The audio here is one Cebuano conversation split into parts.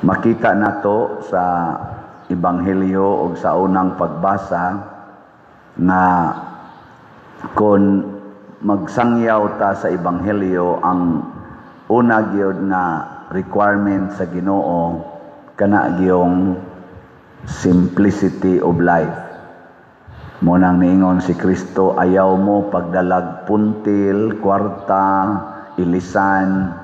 Makita nato sa Ebanghelyo ug sa unang pagbasa nga kung magsangyaw ta sa Ebanghelyo, ang una gyud nga requirement sa Ginoo kana gyung simplicity of life. Mao nang niingon si Kristo, "Ayaw mo pagdalag puntil, kwarta, ilisan."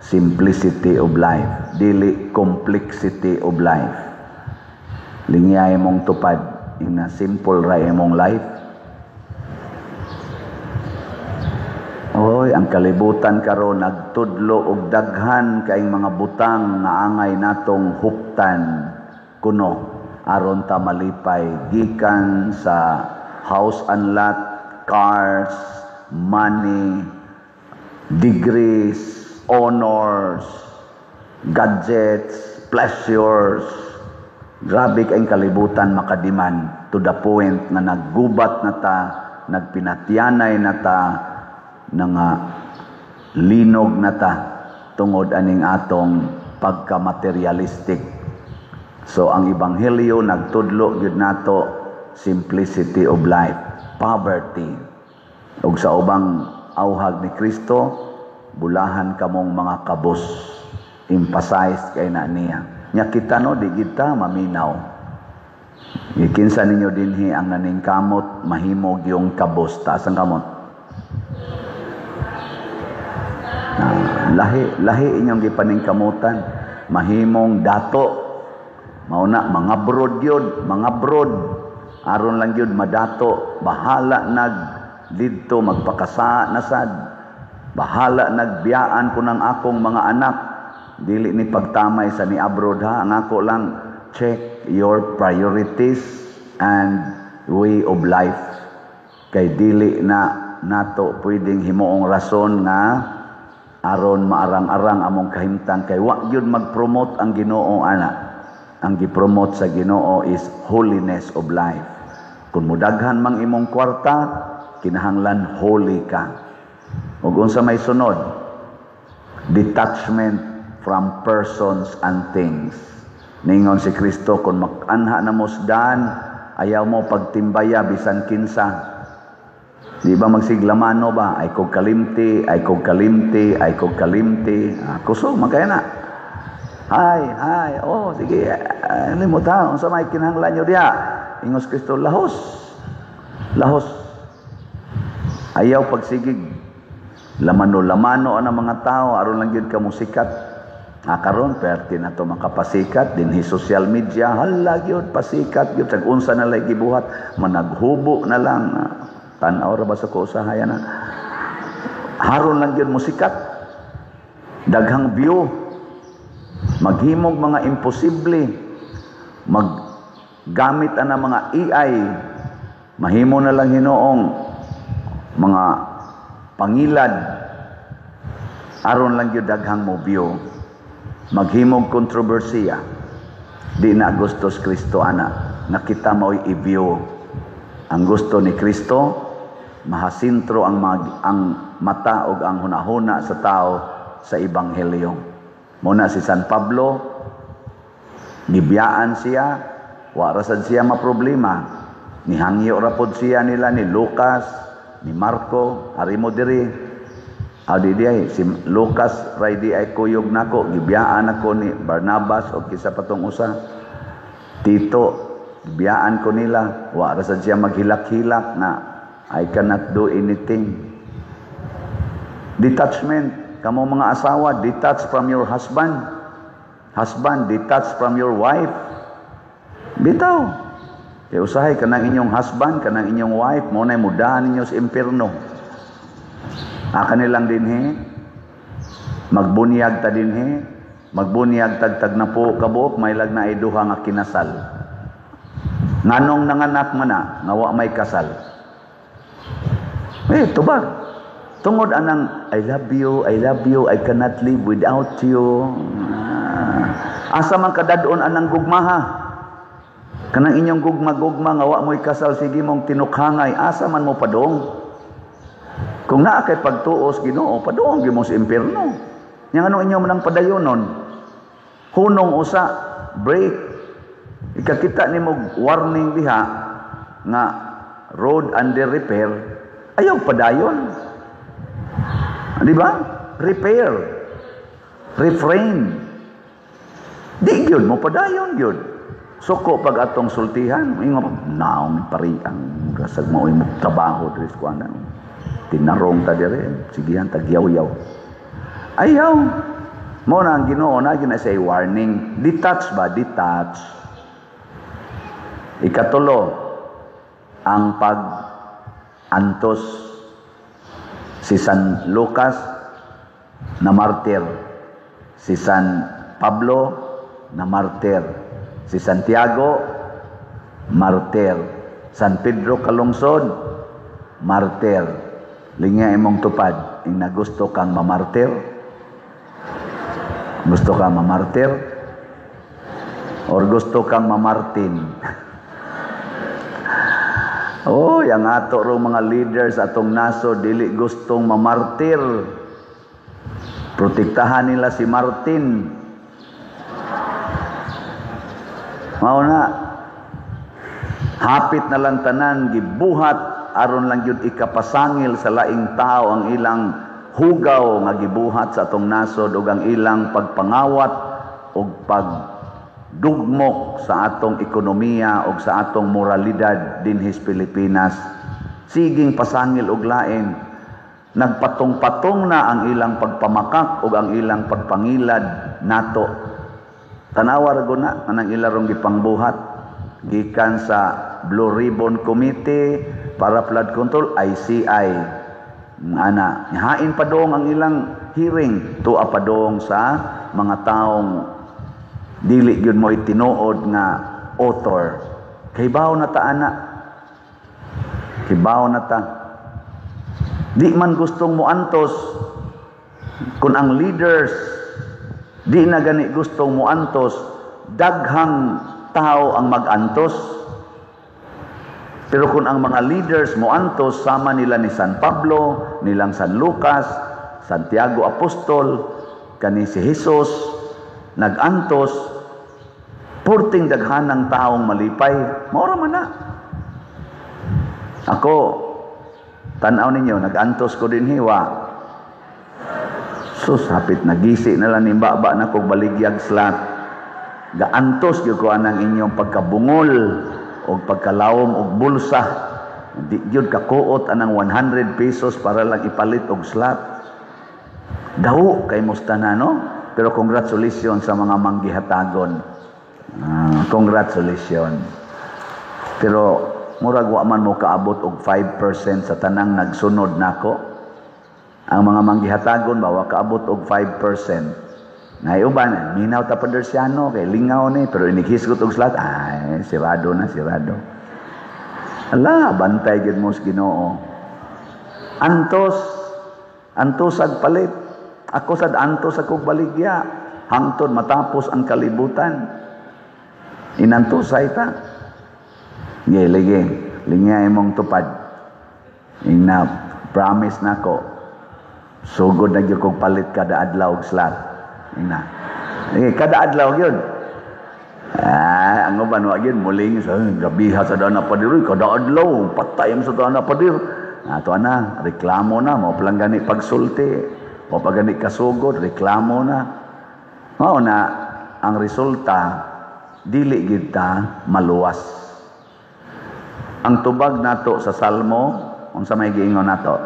Simplicity of life, dili complexity of life. Lingyay mong tupad ina, simple ra imong life. Oy, ang kalibutan karon nagtudlo og daghan kaing mga butang nga angay natong huptan kuno aron ta malipay, gikan sa house and lot, cars, money, degrees, honors, gadgets, pleasures. Grabe kayong kalibutan makadiman to the point nga naggubat na ta, nagpinatyanay na ta, na nga linog na ta tungod aning atong pagka-materialistic. So ang Ebanghelyo nagtudlo gyud nato simplicity of life, poverty. Ug sa ubang auhag ni Kristo, "Bulahan kamong mga kabos." Emphasize kay na niya. Nya kita, no, di kita maminaw. Gikinsa ninyo dinhi ang naningkamot mahimog yung kabos? Taas ang kamot. Lahi, lahi inyong gipaningkamutan. Mahimong dato. Mao na mga broad yun, mga broad. Aron lang yun madato. Bahala nag didto magpakasa na sad. Bahala nagbiyaan ko ng akong mga anak. Dili ni pagtamay sa ni abroad ha. Ang ako lang, check your priorities and way of life. Kay dili na nato pwedeng himuong rason nga aron maarang-arang among kahimtang, kay wa gyud mag-promote ang Ginoo ana. Ang gi-promote sa Ginoo is holiness of life. Kung mudaghan mang imong kwarta, kinahanglan holy ka. Ug unsa may sunod? Detachment from persons and things. Ningon si Kristo, kung makanha na mo sdan, ayaw mo pagtimbaya bisan kinsa. Di ba magsiglamano ba? Ay kog kalimti, ay kog kalimti, ay kog kalimti. Ah, kusog man kaya na. Hi, hi, oh, sige, limot ha, unsa may kinahanglan nyo diha? Ingos Kristo, "Lahos. Lahos." Ayaw pagsigig. Lamano-lamano ang mga tao, aron lang gyud ka musikat. Ah, karon perti na to makapasikat dinhi social media, hala gyud pasikat gyud, sag unsa na lay gibuhat, managhubo na lang. Ah, tan-aw ra ba sa kausahayan na. Haron lang gyud musikat. Daghang view. Maghimog mga imposible. Maggamit ana mga AI. Mahimo na lang hinuong mga pangilad aron lang gyud daghang mo view. Maghimog kontrobersiya. Di na gusto si Kristo ana nga kita mao'y i-view. Ang gusto ni Kristo, mahasintro ang mata ug ang hunahuna sa tao sa ebanghelyo. Muna si San Pablo, gibiyaan siya, wa ra sad siya maproblema. Nihangyo ra pod siya nila ni Lucas, ni Marco, ari mo diri. Aw di di ay, si Lucas ray di ay kuyog nako, gibiyaan ako ni Barnabas o kisa patong usa. Tito, gibiyaan ko nila, wa ra sad siya maghilak-hilak na I cannot do anything. Detachment. Kamo mga asawa, detach from your husband. Husband, detach from your wife. Bitaw. Kay usahay kanang inyong husband, kanang inyong wife, mo na mudahan ninyo sa impierno. Aka nilang dinhi, magbunyag ta dinhi, magbunyag tagtag na po kabuok, may lag na ay duha nga kinasal. Nganong nanganak man na, nga wa may kasal? Eh, tubag. Tungod anang, "I love you, I love you, I cannot live without you." Ah, asa man kadadon anang gugmaha? Kanang inyong gugma-gugma nga wa mo'y kasal, sige mong tinukhangay, asa man mo padong? Kung naa kay pagtuos Ginoo, padong gyud mo sa impierno. Nya nganong inyo man ang padayonon? Hunong usa, brake. Ikakita nimo warning diha nga road under repair, ayaw padayon. Di ba? Repair. Refrain. Di gyud mo padayon gyud. Suko pag atong sultihan, ingon naong pari ang rasag mo mo trabaho diri sa kuan. Tinarong ta dire, sigihan ta gyaw-yaw. Ayaw. Mo na ang Ginoo na gina say warning. Detach ba? Detach. Ikatulo, ang pag antos. Si San Lucas na martir, si San Pablo na martir, si Santiago martir, San Pedro Kalungsod martir. Lingya imong tupad, ing nagusto kang mamartir, gusto ka mamartir or gusto kang mamartin? Oh, yang ato rong mga leaders atong nasod dili gustong mamartir. Protektahan nila si Martin. Mao na hapit na lang tanan gibuhat aron lang gyud ikapasangil sa laing tao ang ilang hugaw nga gibuhat sa atong nasod ug ang ilang pagpangawat ug pagdugmok sa atong ekonomiya ug sa atong moralidad dinhi sa Pilipinas. Siging pasangil og lain, nagpatong-patong na ang ilang pagpamakak ug ang ilang pagpangilad nato. Tanawa ra gud na anang ilarong gipangbuhat gikan sa Blue Ribbon Committee para Flood Control, ICI. Ana, hain pa dong ang ilang hearing, tuwa pa dong sa mga taong dili gyud mo tinuod nga author. Kibaw na ta ana. Kibaw na ta. Di man gustong moantos kun ang leaders di na gani gustong moantos, daghang tao ang magantos. Pero kung ang mga leaders moantos sama nila ni San Pablo, nilang San Lucas, Santiago Apostol, kani si Jesus, nagantos, purting daghanang taong malipay, maura man na. Ako, tanaw ninyo, nagantos ko din hiwa. Sus, hapit nagisi na lang ni baba na kog baligyag slat. Gaantos gyud ko anang inyong pagkabungol og pagkalawom og bulsa. Di gyud kakuot anang 100 pesos para lang ipalit og slot. Daw kay musta na, no? Pero congratulations sa mga manggihatagon. Congratulations. Pero murag wa man mo kaabot og 5% sa tanang nagsunod nako. Ang mga manggihatagon ba wa kaabot og 5%. Naiuban, minaw ta padersyano kay lingaw ni, pero inighisgot og slot, ay sirado na, sirado. Ala, bantay gyud mo sa Ginoo. Antos, antos ag palit. Ako sad antos akong baligya hangtod matapos ang kalibutan. Inantosay ta. Ge, ligi, lingya imong tupad. Ina promise nako. Sugod na gyud kog palit kada adlaw og slot. Ina. Eh, kada adlaw gyud. Ah, ang uban wa gyud muling sa gabiha sa dana padir, kada adlaw patay sa dana padir. Ato ana, reklamo na mao pa lang gani pagsulti, mao pa gani kasugod, reklamo na. Mao na ang resulta dili gid ta maluwas. Ang tubag nato sa Salmo, unsa may giingon nato?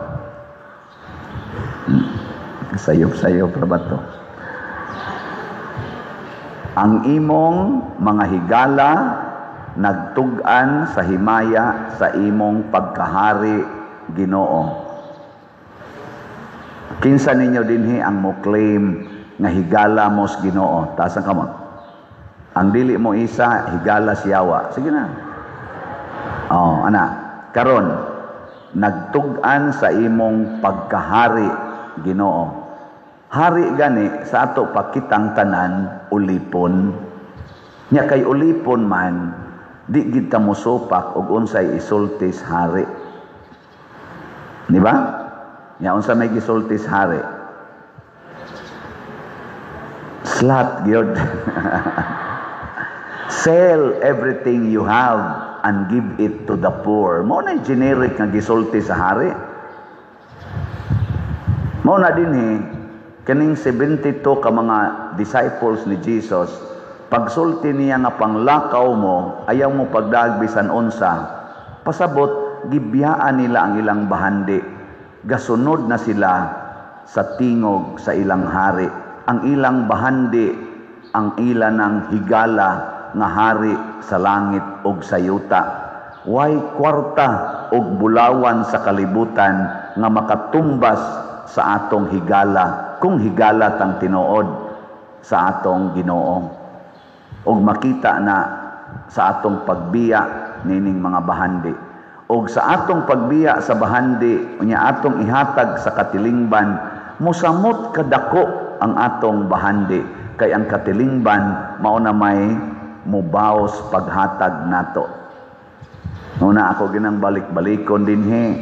Sayop-sayop ra ba to? Ang imong mga higala nagtug-an sa himaya sa imong pagkahari, Ginoo. Kinsa ninyo dinhi ang mo claim nga higala mo sa Ginoo? Taas ang kamot. Ang dili mo isa, higala siyawa. Sige na. Oh, ana, karon nagtug-an sa imong pagkahari, Ginoo. Hari gani sa ato pakitang tanan ulipon. Nya kay ulipon man, di gid ta mosupak og unsay isulti sa hari. Di ba? Nya unsa may gisulti sa hari? Slat gyud. "Sell everything you have and give it to the poor." Mao na generic nga gisulti sa hari. Mao na dinhi kaning 72 ka mga disciples ni Jesus, pagsulti niya nga panglakaw mo, ayaw mo pagdaag bisan unsa, pasabot gibiyaan nila ang ilang bahandi. Gasunod na sila sa tingog sa ilang hari. Ang ilang bahandi, ang ila ng higala nga hari sa langit ug sa yuta. Way kwarta ug bulawan sa kalibutan nga makatumbas sa atong higala kung higala tang tinuod sa atong Ginoo. Ug makita na sa atong pagbiya nining mga bahandi. Og sa atong pagbiya sa bahandi unya atong ihatag sa katilingban, musamot kadako ang atong bahandi kay ang katilingban mao na may mubaos paghatag nato. Una ako ginang balik-balikon dinhi,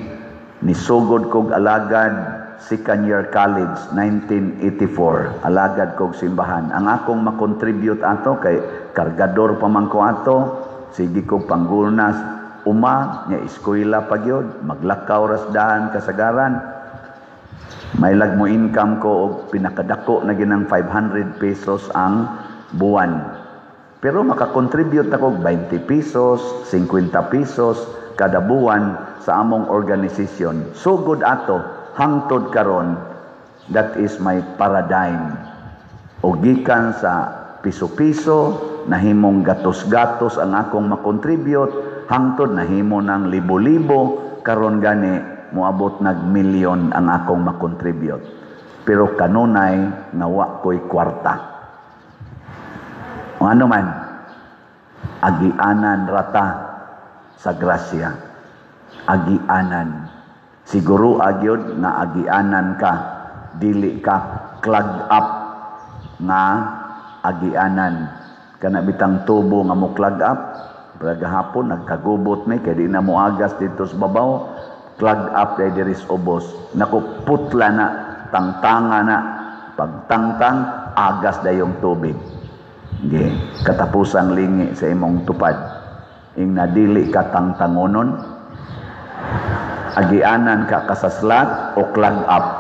nisugod kog alagad second year college 1984. Alagad kog simbahan. Ang akong makontribute ato, kay kargador pa man ko ato, sige kog panggulnas uma nya, eskwela pa gyud, maglakaw rasdahan kasagaran. May lag mo income ko og pinakadako na ginang 500 pesos ang buwan. Pero makakontribute ako 20 pesos, 50 pesos kada buwan sa among organisasyon. Sugod ato hangtod karon, that is my paradigm. O gikan sa piso-piso, nahimong gatos-gatos ang akong makontribute, hangtod nahimo ng libo-libo, karon gani moabot nag milyon ang akong makontribute. Pero kanunay nga wa ko'y kwarta. O ano man, agianan rata sa grasya. Agianan. Siguro agyod nga agianan ka, dili ka clog up nga agianan. Kana bitang tubo nga mo clog up, gahapon nagkagubot mi kay di na moagas dito sa babaw, clog up dai diri sa ubos. Naku, putla na, tangtanga na. Pagtangtang, agas dayong tubig. Okay. Katapusang lingi sa imong tupad. Ing nadili ka tangtangonon, agianan ka kasaslat o clog up.